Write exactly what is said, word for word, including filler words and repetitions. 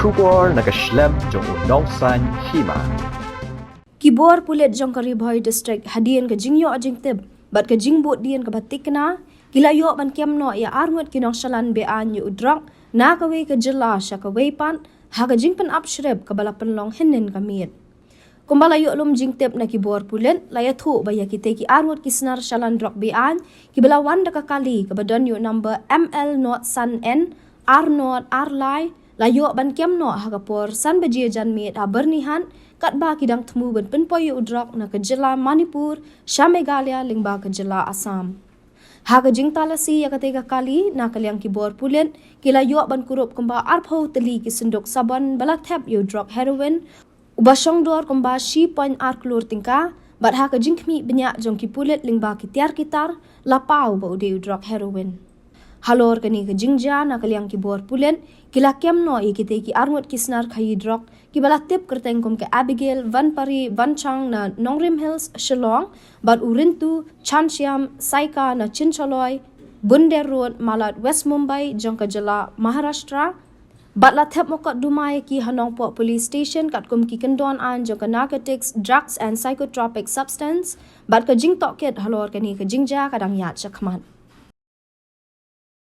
Khubor na ka shlem jong u nongsan hima. Ki bor pulit jong ka Ri Bhoi District hadien ka jingïoh jingtip bad ka jingbud dien kaba tikna, ki la ïoh ban kem noh ïa arngut ki nongshalan be-aiñ ïa u drok na kawei ka jylla sha kawei pat, ha ka jingpynap shrip kaba la pynlong hynnin ka miet. Kumba la ïoh lum jingtip na ki bor pulit, la ïathuh ba ïa kitei ki arngut ki snar shalan drok be-aiñ kiba la wan da ka kali kaba don ïa u number M L not san N ar not ar lai, la ïoh ban kem noh ha ka por san baje janmiet ha Byrnihat, katba ki dang thmu ban pynpoi ïa u drok na ka jylla Manipur sha Meghalaya lyngba ka jylla Assam. Ha ka jingtalasi ïa katei ka kali na ka liang ki bor pulit, ki la ïoh ban kurup kumba arphew tylli ki synduk sabon ba la thep ïa u drok heroin uba shongdor kumba shi point ar klur tyngka, bad ha ka jingkhmih bniah jong ki pulit lyngba ki tiar ki tar, la paw ba u dei u drok heroin. Halor kane ka jingjia na ka liang ki bor pulit, ki la kem noh ïa kitei ki arngut ki snar khaïi drok kiba la tip kyrteng kum ka Abigail Vanpari Vanchang na Nongrim Hills, Shillong, bad u Rintu Chanshiam Saika na Chinchaloi, Bunder Road, Malad, West Mumbai, jong ka jylla Maharashtra. Bad la thep mukotduma ïa ki ha Nongpoh Police Station katkum ki kyndon aiñ jong ka Narcotics, Drugs and Psychotropic Substance, bad ka jingtohkit halor kane ka jingjia ka dang ïaid shakhmat.